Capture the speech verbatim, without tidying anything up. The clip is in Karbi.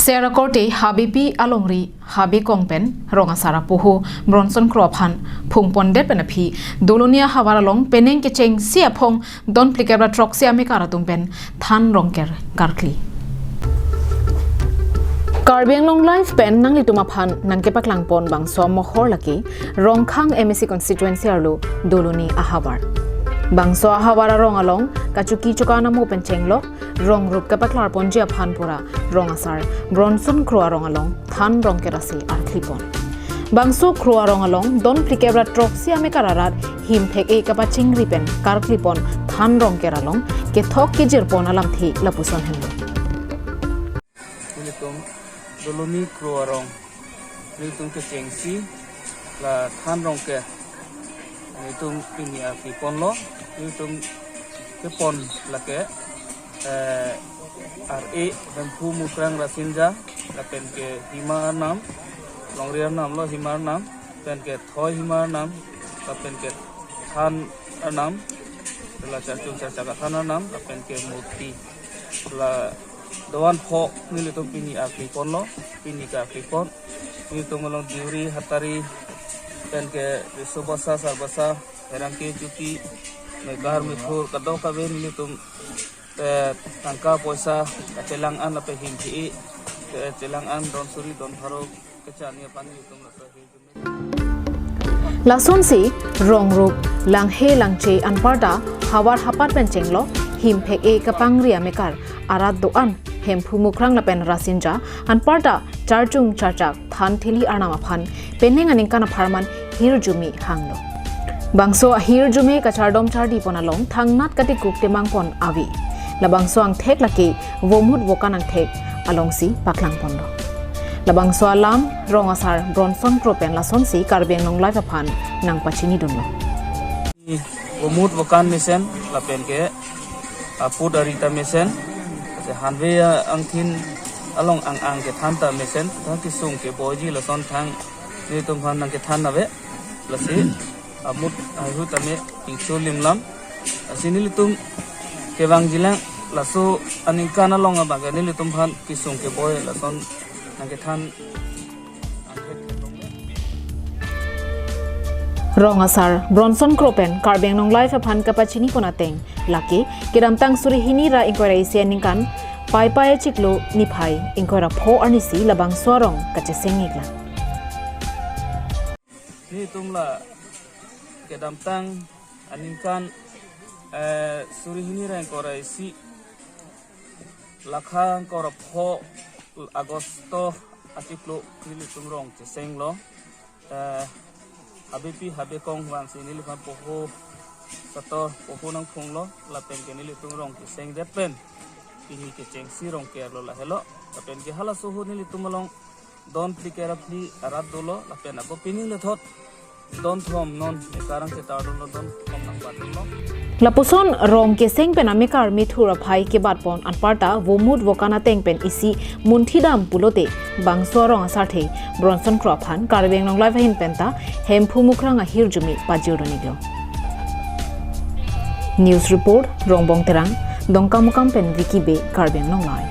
Sera korte Habepi alongri Habekong pen rong asar apoho Bronson Kro aphan phungpondet pen aphi Doloni ahavar along penang kechengsi aphong don phlikep ra throksi amekar atum pen than rongker karkli. Karbi Anglong Live pen nanglitum aphan nangkepaklangpon bangso amohor lake Rongkhang M A C constituency arlo Doloni ahavar. Bangso ahavar arong along kachoki chokan amo pen chenglok rong rup kepaklarponji aphan pura rong asar Bronson Kro arong along than rongker ase arklipon. Bangso Kro arong along don phlikep ra throksi amekar arat him phek-e kapachingri pen karklipon than rongker along kethok kejirpon alamthe lapuson henlo. Nelitum Doloni Kro arong nelitum kechengsi la than rongker nelitum pini arkliponlo. Nelitum kepon lake, eh, R A Hemphu Mukrang Rasinja, lapen ke Hima Arnam, longri arnam lo Hima Arnam, pen ke Thoi Hima Arnam, lapen ke Than Arnam, la Charchung Charchak Than Arnam, lapen ke Murti. La doan pho nelitum pini arkliponlo, pini ke arklipon. Nelitum along Deuri, Hatari, pen ke Riso Basa, Sarbasa, Herangke Juti, Mekar Mithur, kadokave nelitum, eh, tangka poisa kachelang an lapen him phek-e, eh, chelang an don suri don pharo kechani aphan nelitum laso ahirjume. Lasonsi rong rup langhe langche anparta havar hapat pen chenglok him phek-e kapangri amekar arat do-an Hemphu Mukrang lapen Rasinja anparta Charchung Charchak Than Thili Arnam aphan penang aningkan apharman hirjume hanglo. Bangso ahirjume kachardom chardipon along thangnat katikuk temangpon ave. Labangso angthek lake Vomut Vokan angthek alongsi paklangponlo. Labangso alam rong asar Bronson Kro pen lasonsi Karbi Anglong Live aphan nangpachinidunlo. Vomut Vokan mesen lapen ke aput arita mesen, se hanve angthin along ang ang kethan ta mesen, thang kesung keboiji lason thang nelitum aphan nangkethan ave, lasi amut ahu tame ingsu limlam, lasi nelitum kevangjilang laso aningkan along abang ke nelitum aphan kesung keboi lason nangkethan. Rong asar Bronson Kro pen Karbi Anglong Live aphan kapachinipon ateng lake kedamtang suri hini ra ingkoi ra isi aningkan Paipai achiklo niphai ingkoi ra pho arnisi labangso arong kacheseng-iklang. Nelitum la kedamtang aningkan, eh, suri hini ra ingkoi ra isi, lakha ingkoi ra pho Agosto achiklo nelitum rong chesenglo. Eh, Habepi Habekong vangsi neliphan poho sator poho nangphunglo, lapen ke nelitum rong chesengdet pen pini kechengsi rongkerlo lahelo, lapen ke halaso ahut nelitum along don phlikep ra phli arat dolo, lapen ako pining lethot don thom non ekarang chetar dolo, don thom nangbat dolo. Lapuson rong keseng pen amekar mithur aphai kebatpon anparta Vomut Vokan ateng pen isi munthidam pulote bangso arong asarthe Bronson Kro aphan Karbi Anglong Live ahin penta Hemphu Mukrang ahirjume pajirdun-iklo. News report, Rongbong Terang, Dongkamukam pen Vicky Bey, Karbi Anglong Live.